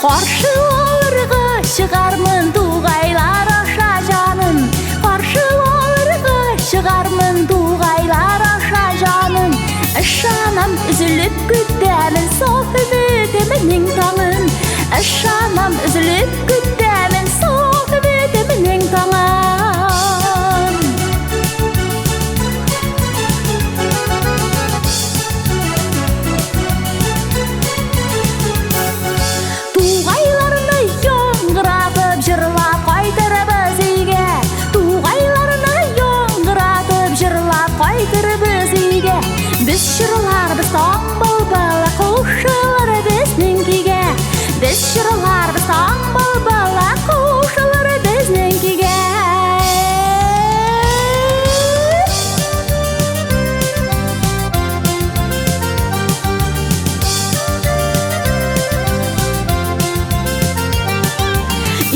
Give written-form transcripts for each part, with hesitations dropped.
Каршы алырга чыгармын тугайлар аша җаным. Каршы алырга чыгармын тугайлар аша җаным. Ышанам, өзелеп көтәмен саф өметемнең таңын. Ышанам, өзелеп көтәмен саф өметемнең таңын. Тугайларны яңгыратып җырлап кайтырбыз өйгә. Тугайларны яңгыратып җырлап кайтырбыз өйгә. Без җырларбыз таң былбылы кушылыр безнең көйгә. Без җырларбыз таң былбылы кушылыр безнең көйгә.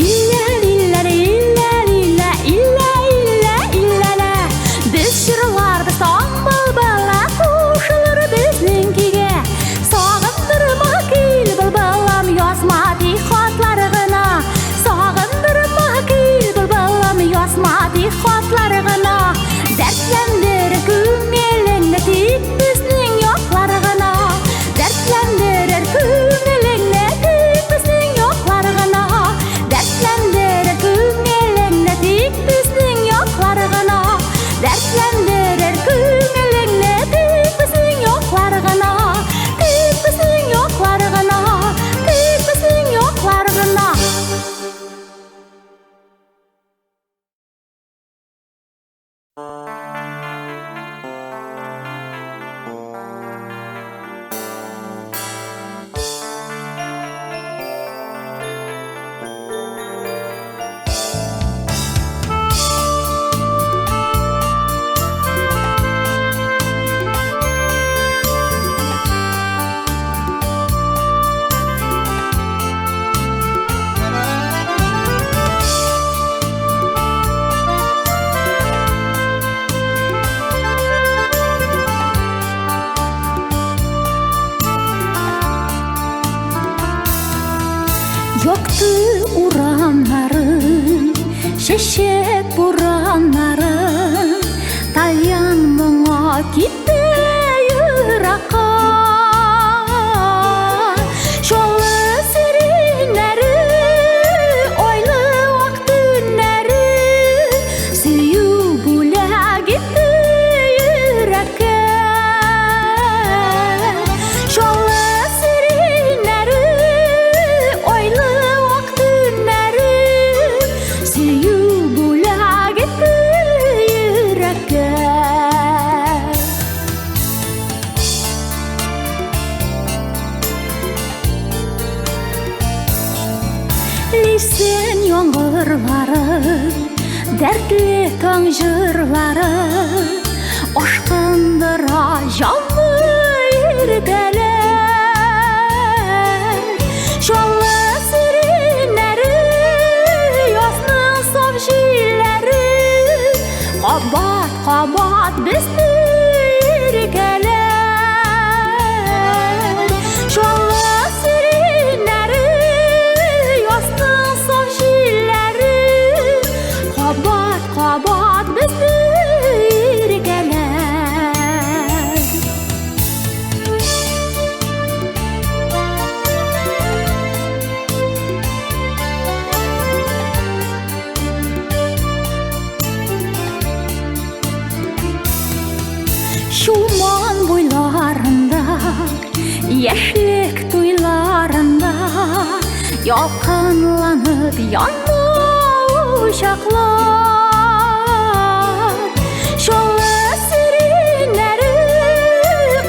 Иллә, лиллә, иллә, лиллә, иллә, иллә, иллә, Без җырларбыз таң былбылы кушылыр безнең көйгә. Сагындырма кил, былбылым, язма тик хатлар гына. Сагындырма кил, былбылым, язма тик хатлар гына. Дәртләндер күңелеңне тик безнең яклар гына. Дәртләндерер күңелеңне тик безнең яклар гына. Дәртләндерер күңелеңне тик безнең яклар гына. Дәртләндерер күңелеңне тик безнең яклар гына. Тик безнең яклар гына. Тик безнең яклар гына. Якты урамнарын, чәчәк бураннарын, Тальян моңа китте еракка. Чаллы сиреннәре, айлы ак төннәре, Сөю бүләк итте йөрәккә. Чаллы сиреннәре, айлы ак төннәре, Сөю бүләк итте йөрәккә. Лисен яңгырлары, дәртле таң җырлары, Ашкындыра җанлы иртәләр. Чаллы сиреннәре, язның саф җилләре, Кабат-кабат безне иркәләр. Чаллы сиреннәре, язның саф җилләре, Кабат-кабат безне иркәләр. Чулман буйларында, яшьлек туйларында, Ялкынланып янды учаклар. Чаллы сиреннәре,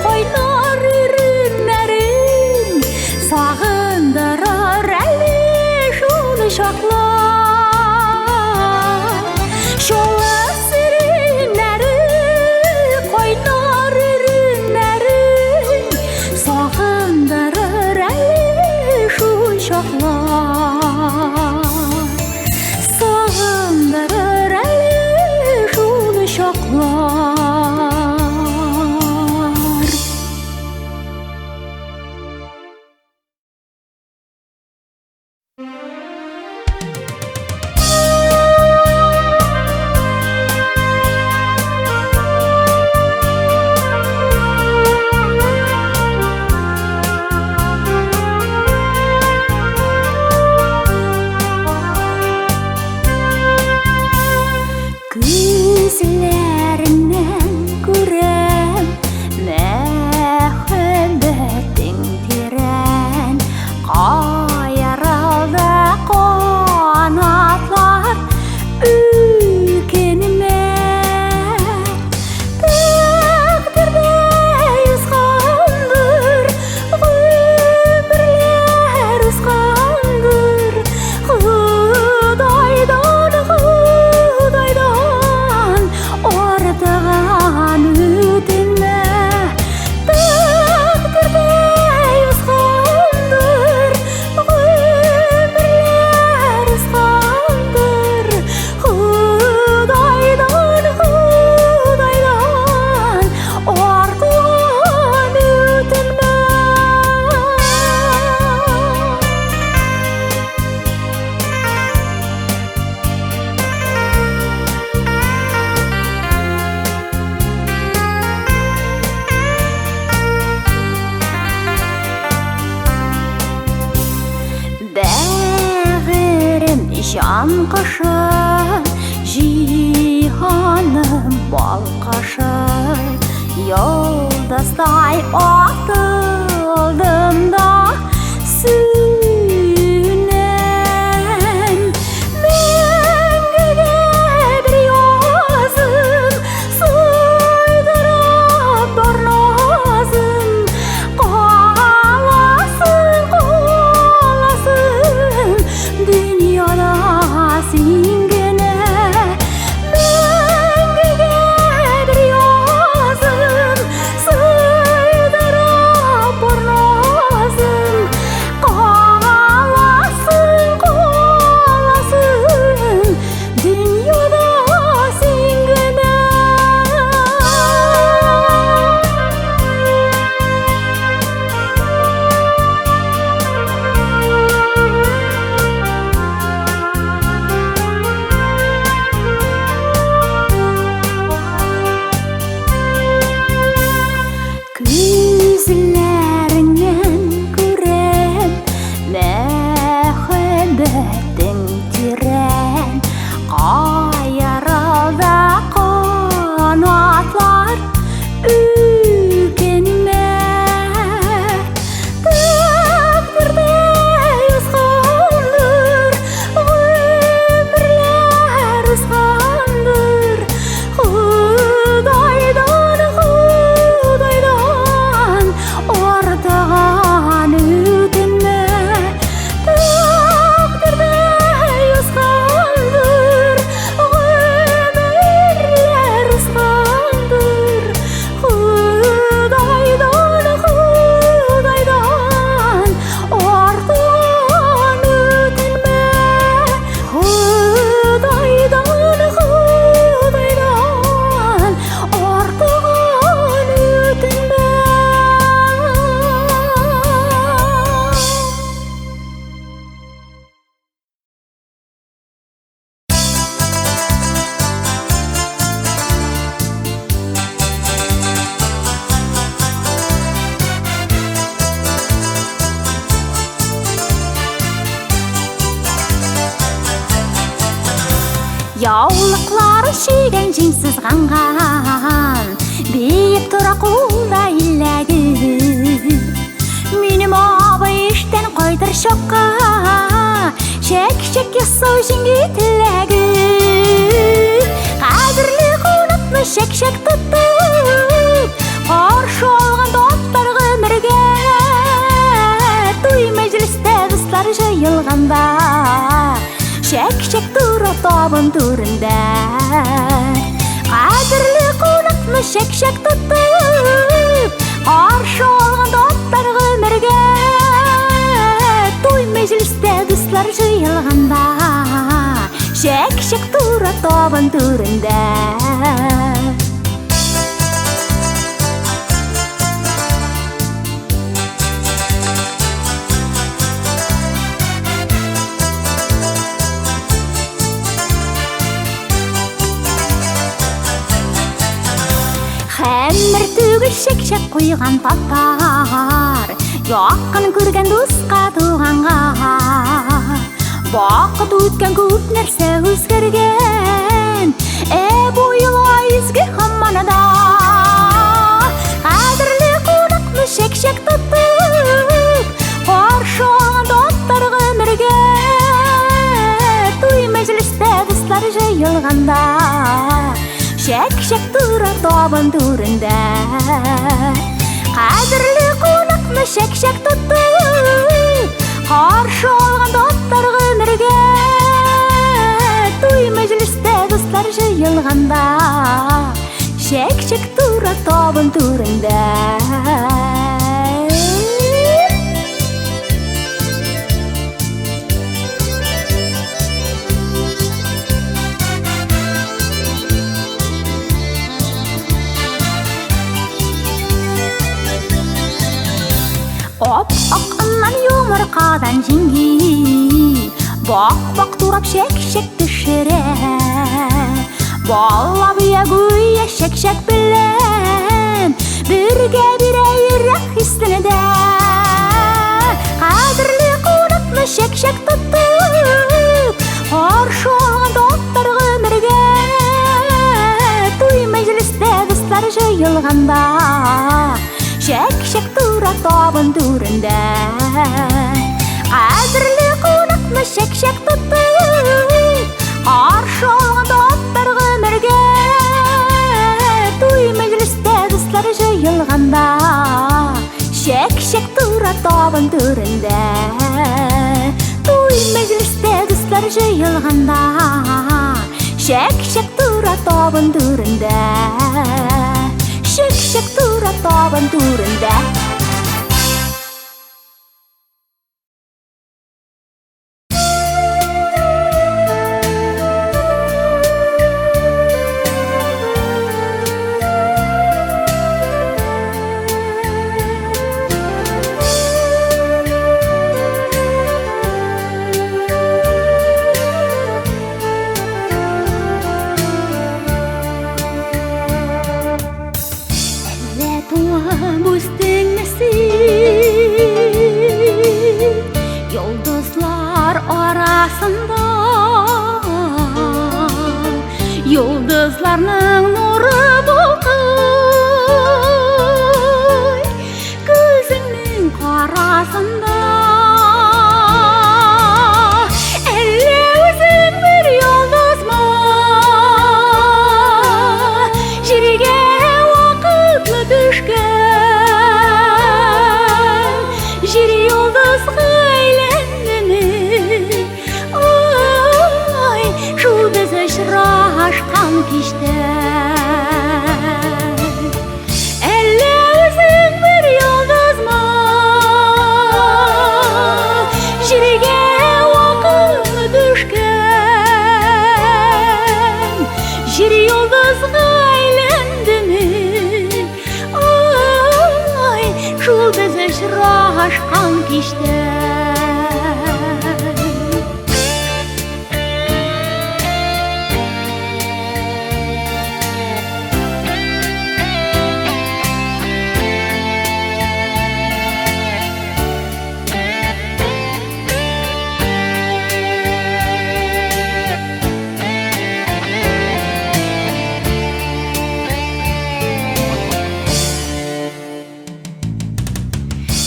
кайнар иреннәрен Сагындырыр әле шул чаклар. Чаллы сиреннәре, кайнар иреннәрен Сагындырыр әле шул чаклар. Сагындырыр Җан кошы, җиһаным балкышы, йолдыздай атылдым да сүнәм. Мәңгегә бер язым, сыйдырып бар назым, каласың, каласың дөньяда син генә. Мәңгегә бер язым, сыйдырып бар назым, каласың, каласың дөньяда син генә. Күзләреңнән күрәм, мәхәббәтең тирән, каерылды канатлар, үкенмә. Тәкъдирдә язгандыр, гомерләр узгандыр, Ходайдан, Ходайдан артыгын үтенмә. Тәкъдирдә язгандыр, гомерләр узгандыр, Ходайдан, Ходайдан артыгын үтенмә. Ходайдан, Ходайдан артыгын үтенмә. Яулыклары чигән җиң сызганган, биеп тора кулда иләге. Минем абый эштән кайтыр чакка, чәк-чәк ясау җиңги теләге. Кадерле кунакны чәк-чәк тотып, каршы алган татлар гомергә. Туй мәҗлестә дуслар җыелганда, чәк-чәк тора табын түрендә. Кадерле кунакны чәк-чәк тотып, каршы алган татлар гомергә. Туй мәҗлестә дуслар җыелганда, чәк-чәк тора табын түрендә. Хәмер түгел чәк-чәк куйган татар, якын күргән дуска, туганга. Вакыт үткән, күп нәрсә үзгәргән, ә бу йола изге һаман да. Кадерле кунакны чәк-чәк тотып, каршы алган татлар гомергә. Туй мәҗлестә дуслар җыелганда, чәк-чәк тора табын түрендә. Кадерле кунакны чәк-чәк тотып, каршы алган татлар гомергә. Туй мәҗлестә дуслар җыелганда, чәк-чәк тора табын түрендә. Ап-ак оннан, йомыркадан җиңги вак-вак турап чәк-чәк пешерә. Бала бия гүя чәк-чәк белән бергә бирә йөрәк хисен дә. Кадерле кунакны чәк-чәк тотып, Каршы алган татар гомергә. Туй мәҗлестә дуслар җыелганда, Чәк-чәк тура табын түрендә. Кадерле кунакны чәк-чәк тотып, Каршы алган татар гомергә. Туй мәҗлестә дуслар җыелганда, Чәк-чәк тура табын түрендә. Туй мәҗлестә дуслар җыелганда, Чәк-чәк тура табын түрендә. Чәк-чәк тура табын түрендә. Әллә туып үстеңме син Йолдызлар арасында? Йолдызларның нуры балкый Күзеңнең карасында. Әллә үзең бер йолдызмы, Җиргә вакытлы төшкән, Җир йолдызга әйләндеме? Ай, шул без очрашкан кичтә. Әллә үзең бер йолдызмы, Җиргә вакытлы төшкән, Җир йолдызга әйләндеме? Ай, шул без очрашкан кичтә.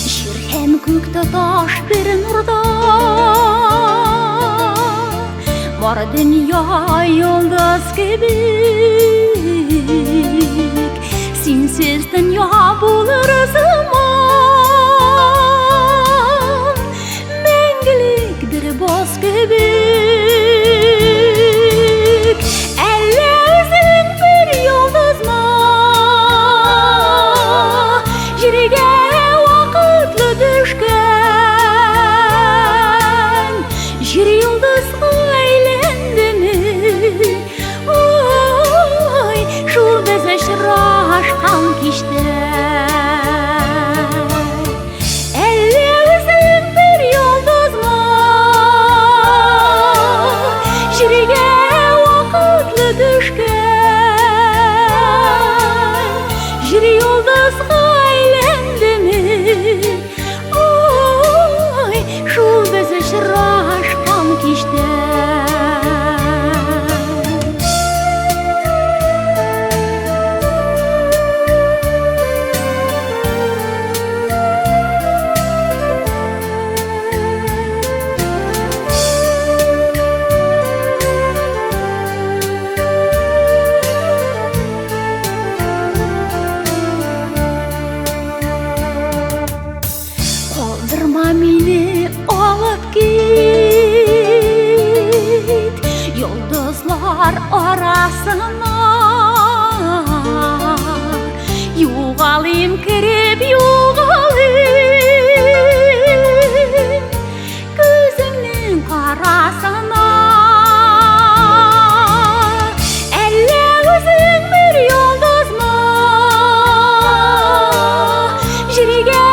Җир һәм күк тоташ бер нурда, Бар дөнья йолдыз кебек. Синсез дөнья булыр сыман, Мәңгелек бер боз кебек. Әллә үзең бер йолдызмы, Җиргә вакытлы төшкән, Җир йолдызга әйләндеме? Ай, шул без очрашкан кичтә. Әллә үзең бер йолдызмы, Җиргә вакытлы төшкән, Җир йолдызга әйләндеме? Ай, шул без очрашкан кичтә. Калдырма мине, алып кит Йолдызлар арасына. Югалыйм кереп, югалыйм Күзеңнең карасына. Әллә үзең бер йолдызмы, Җиргә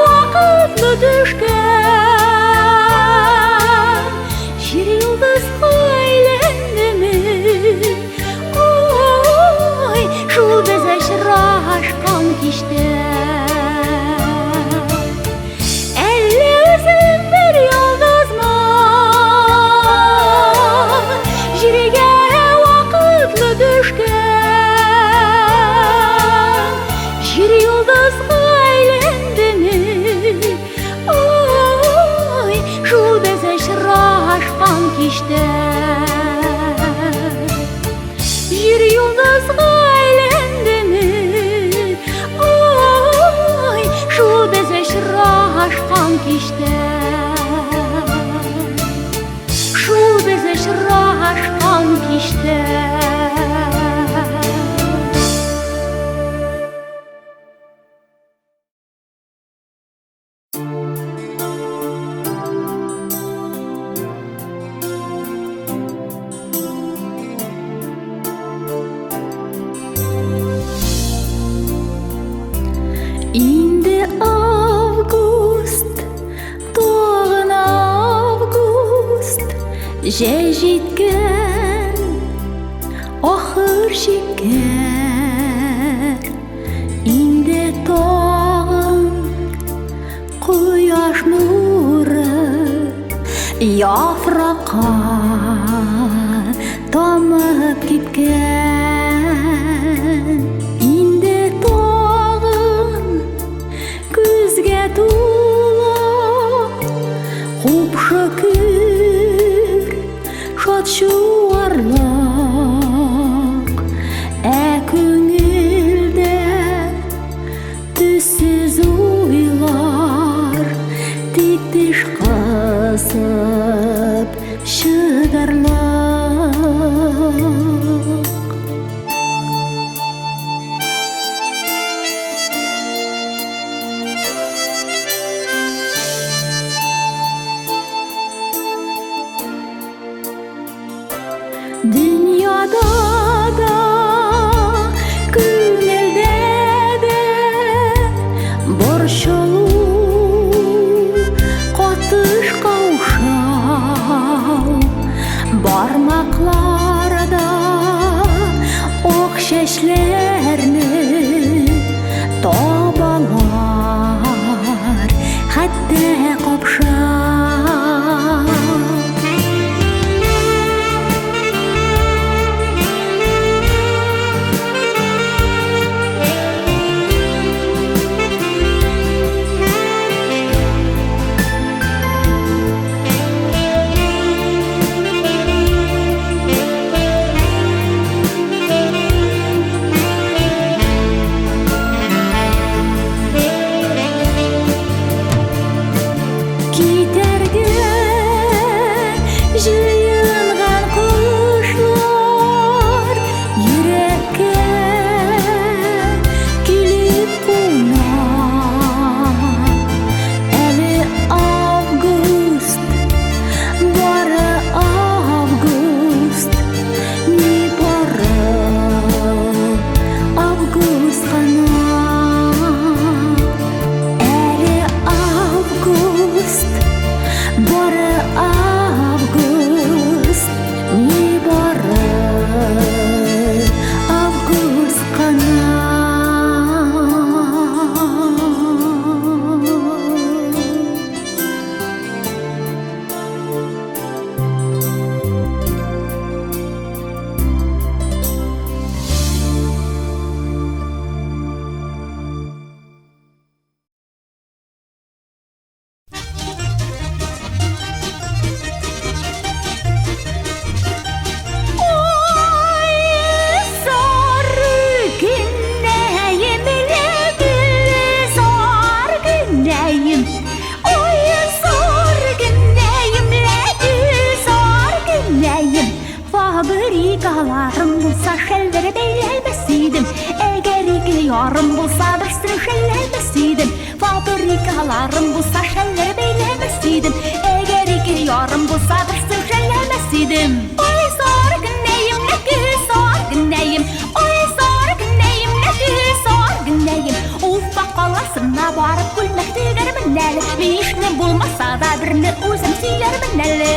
вакытлы төшкән, Җир йолдызга әйләндеме? Ай, шул без очрашкан кичтә. кичтә. Инде август, тагын август, җәй җиткән, ахыр чиккә. Инде тагын кояш нуры яфракка тамып кипкән. Инде тагын күзгә тула купшы көр, шат чуарлык. Ә күңелдә төссез уйлар, тик теш кысып чыдарлык. Дөньяда да, күңелдә дә борчылу, катыш каушау. Бармакларда ак чәчләрне табалар, хәтта капшап. Китәргә җыенган кошлар йөрәккә килеп куна. Әле август, бары август, ни бары август кына. Әле август, бары август, ни бары август кына. Ой, сары гөлнәем, гөлзар гөлнәем. Ой, зар гөлнәем, гөлзар гөлнәем. Фабрикаларым булса, шәлләр бәйләмәс идем. Әгәр ике ярым булса, берсен шәлләмәс идем. Фабрикаларым булса, шәлләр бәйләмәс идем. Әгәр ике ярым булса, берсен шәлләмәс идем. Ой, зар гөлнәем, гөлзар гөлнәем. Ой, зар гөлнәем, гөлзар гөлнәем. Уфа каласына барып күлмәк тегәрмен әле. Бишне булмаса да, берне үзем сөярмен әле.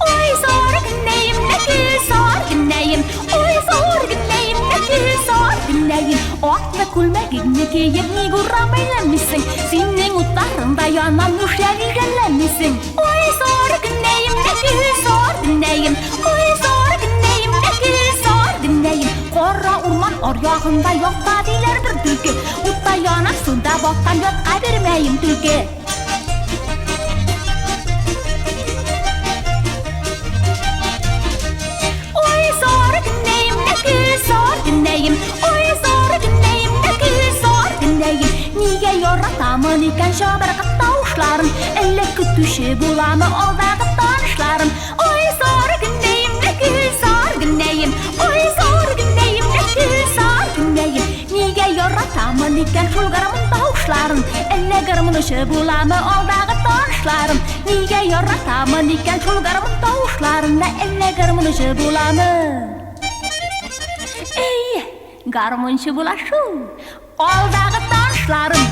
Ой, зар гөлнәем, гөлзар гөлнәем. Ой, зар гөлнәем, гөлзар гөлнәем. Аклы күлмәгеңне киеп, ник урам әйләнмисең? Синең утларыңда янам, нишләп өйләнмисең? Ой, зар гөлнәем, гөлзар гөлнәем. Ой, зар гөлнәем, гөлзар гөлнәем. Кара урман аръягында ята диләр бер төлке. Утта янам, суда батам, ятка бирмәем түлке. Ой, зар гөлнәем, гөлзар гөлнәем. Ой, зар гөлнәем, гөлзар гөлнәем. Нигә яратамын икән чабыркы тавыш? тавышларын? Әллә көтүче буламы алдагы танышларым? Ой, зар генәем, ләкин зар генәем. Ой, зар генәем, ләкин зар генәем. Нигә яратамын икән шул гармун тавышларын? Әллә гармунчы буламы алдагы танышларым? Нигә яратамын икән шул гармун тавышларын? Әллә гармунчы буламы? Әйе, гармунчы була шул. Алдагы танышларым.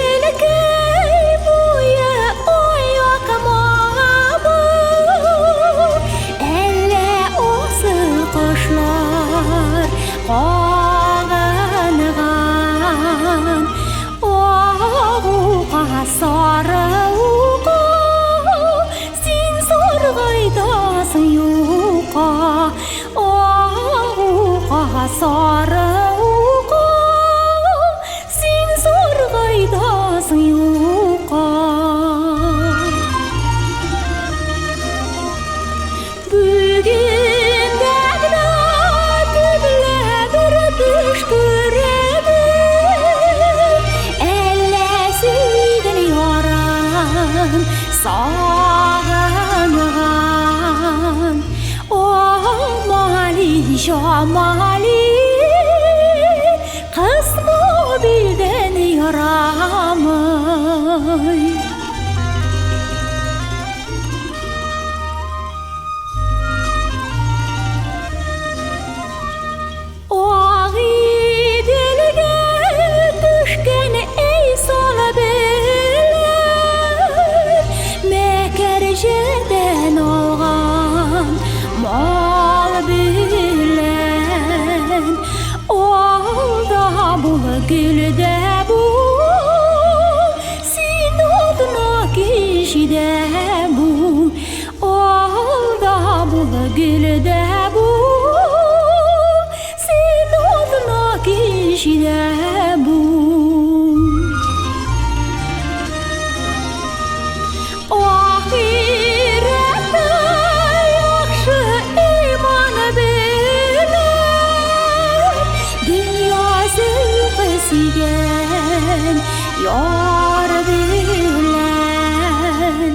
Агыйделкәй буе ой акмагамы, әллә асыл кошлар кагынган? Ак ука, сары ука, син саргайтасың юкка. Ак ука, сары ука, син саргайтасың юкка. Бүген дә генә төнлә бер төш күрәмен. Әллә сөйгән ярым сагынган. Амали, җамали, кысма билдән ярамый. Агыйделгә төшкән әй сала белән, Мәкәрҗәдән алган мал белән. Ал да бул, гөл дә бул, син атна кешедә бул. Ал да бул, гөл дә бул, син атна кешедә бул. Ахирәттә яхшы иман белән дөнья зәүкы сөйгән яр белән.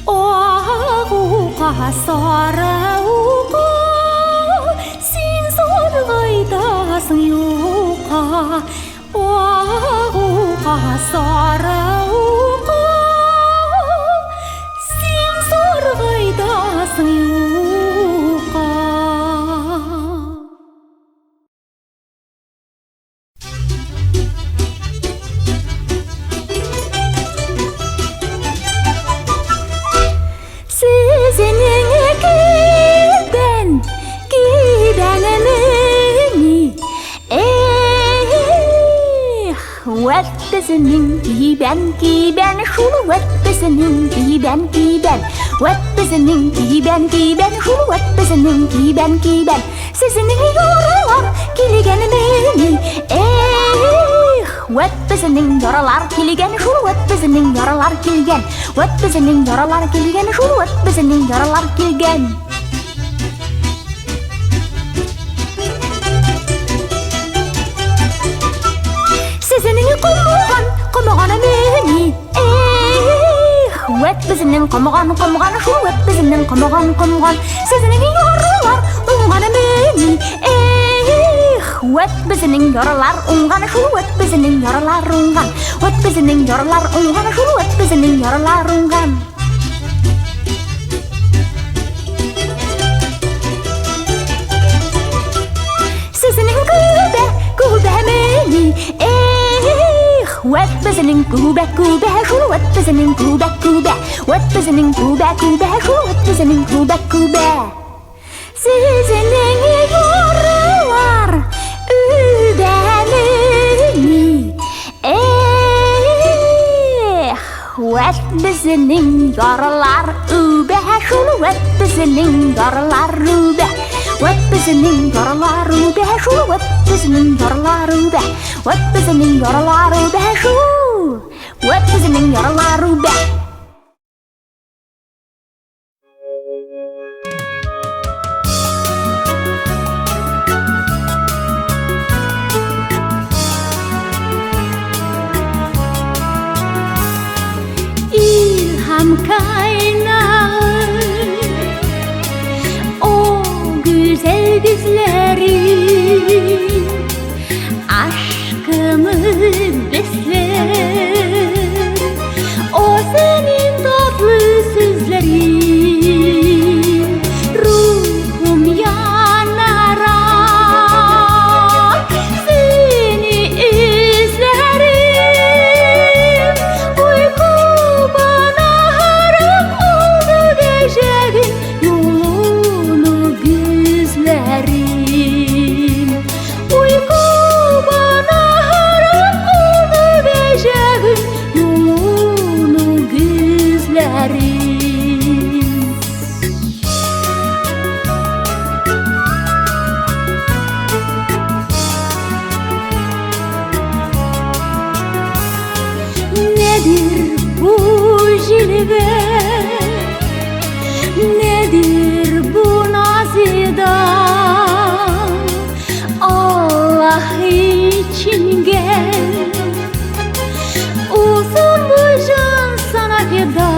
Ак ука, сары ука, син саргайтасың юкка. Ак ука, сары ука, син саргайтасың юкка. Сезнең кибән, кибәнемени? Эх, вәт безнең кибән, кибән, шул вәт безнең кибән, кибән. Вәт безнең кибән, кибән, шул вәт безнең кибән, кибән. Сезнең яралар килгәнмени? Эх, вәт безнең яралар килгән, шул вәт безнең яралар килгән. Вәт безнең яралар килгән, шул вәт безнең яралар килгән. Сезнең комган, комган мени? Эх, вәт безнең комган, комган, шул вәт безнең комган, комган. Сезнең яралар уңган мени? Эх, вәт безнең яралар уңган, шул вәт безнең яралар уңган. Вәт безнең яралар уңган, шул вәт безнең яралар уңган. Сезнең күбә, күбәмени? Эх, вәт безнең күбә, күбә, шул вәт безнең күбә, күбә. Вәт безнең күбә, күбә, шул вәт безнең күбә, күбә. Сезнең яралар үбәмени? Эх, вәт безнең яралар үбә, шул вәт безнең яралар үбә. Вәт безнең яралар үбә, шул вәт безнең яралар үбә. Вәт безнең яралар үбә, шул. Вәт күзенең яралары үбә. İlham kaynağı o güzel güzlerin aşkımı besler, o senin tatlı sözlerin ruhum yanarak seni izlerim. Uyku bana haram oldu, gece gün yolunu güzlerim. Uyku bana haram oldu, gece gün yolunu güzlerim. Nedir bu cilve, nedir bu nazida? Allah için gel, olsun bu can sana feda.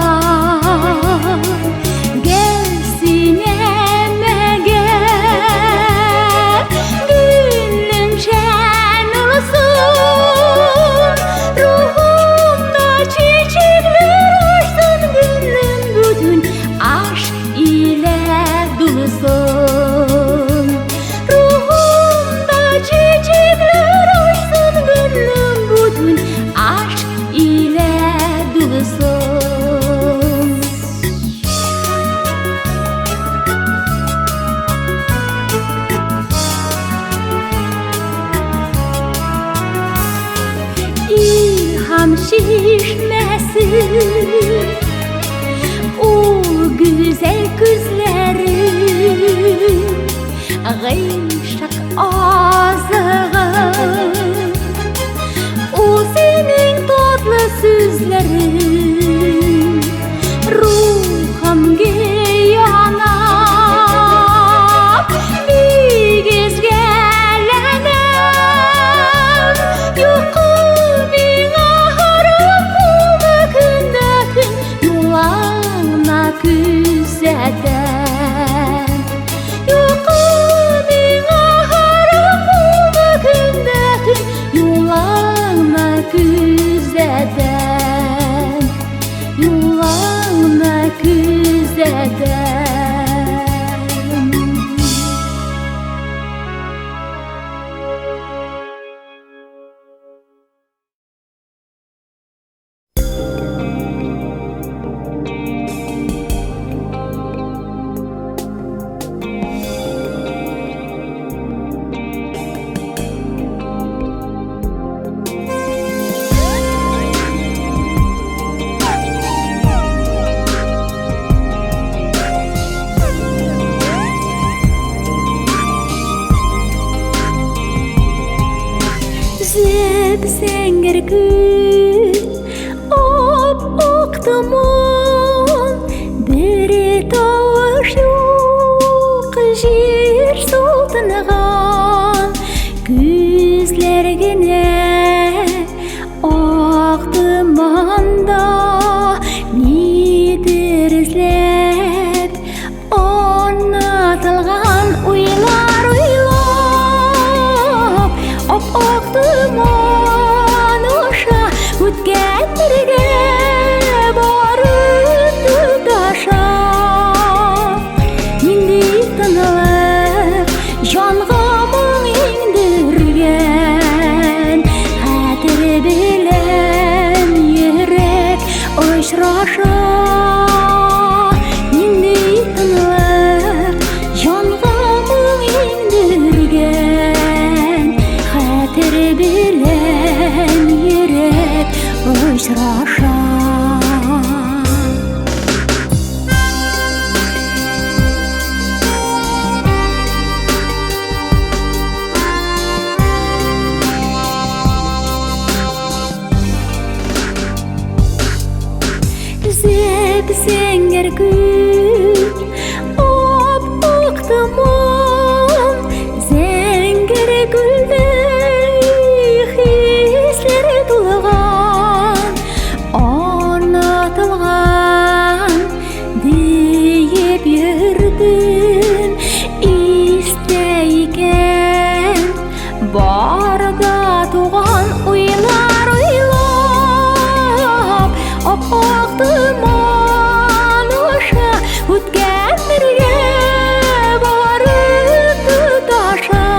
Gel sineme gel, gönlüm şen olsun. Ruhumda çiçekler açsın, gönlüm bütün aşk ile dolusun. Ruhumda çiçekler açsın, gönlüm bütün aşk ile dolusun. İlham şişmesi o güzel gözlerin, gıyşak azığı o senin tatlı sözlerin. Ruhum yanap bir gezgelenem, Yuku миңа харам булды, көндә көн юлыңна күзәтәм. Йокы миңа харам булды, көндә көн юлыңна күзәтәм. Юлыңна күзәтәм. Зәп-зәңгәр күк, ап-ак томан, бер тавыш юк, җир су тынган, күзләр генә ак томанда нидер эзләп онытылган уйлар уйлап, ап-ак томан аша үткәннәргә барып тоташа. Нинди тынлык җанга моң иңдергән, хәтер белән йөрәк очраша. Нинди тынлык җанга моң иңдергән, хәтер белән йөрәк очраша. Зәңгәр күл, ап-ак томан, зәңгәр күлдәй хисләр тулган, онытылган диеп йөрдем, истә икән. Бар да туган уйлар уйлап, ап-ак томан аша үткәннәргә барып тоташа.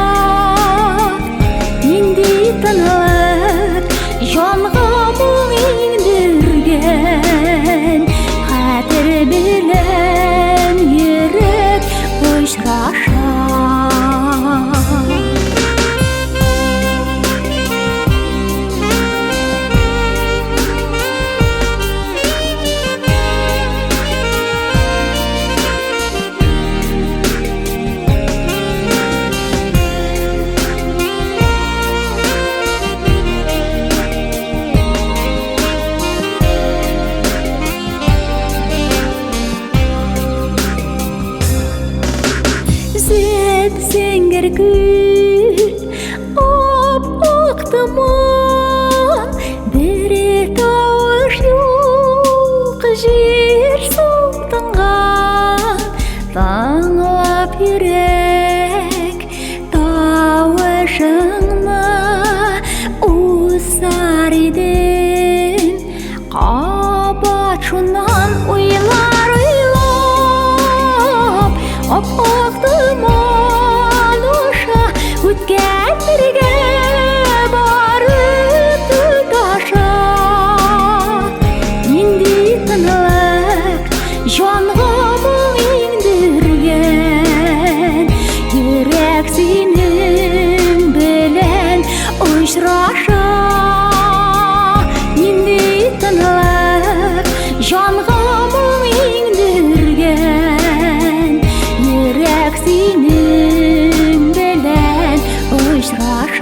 Нинди тынлык җанга моң иңдергән, хәтер белән йөрәк очраша. Зәп-зәңгәр күл, ап-ак томан, бер тавыш юк, җир су тынган, тыңлап йөрәк тавышыңны узар идем. Кабат шуннан уйлар уйлап, ап-ак томан аша үткәннәргә барып тоташа. Нинди тынлык җанга моң иңдергән, йөрәк синең белән очраша. Нинди тынлык җанга моң иңдергән, йөрәк синең белән очраша.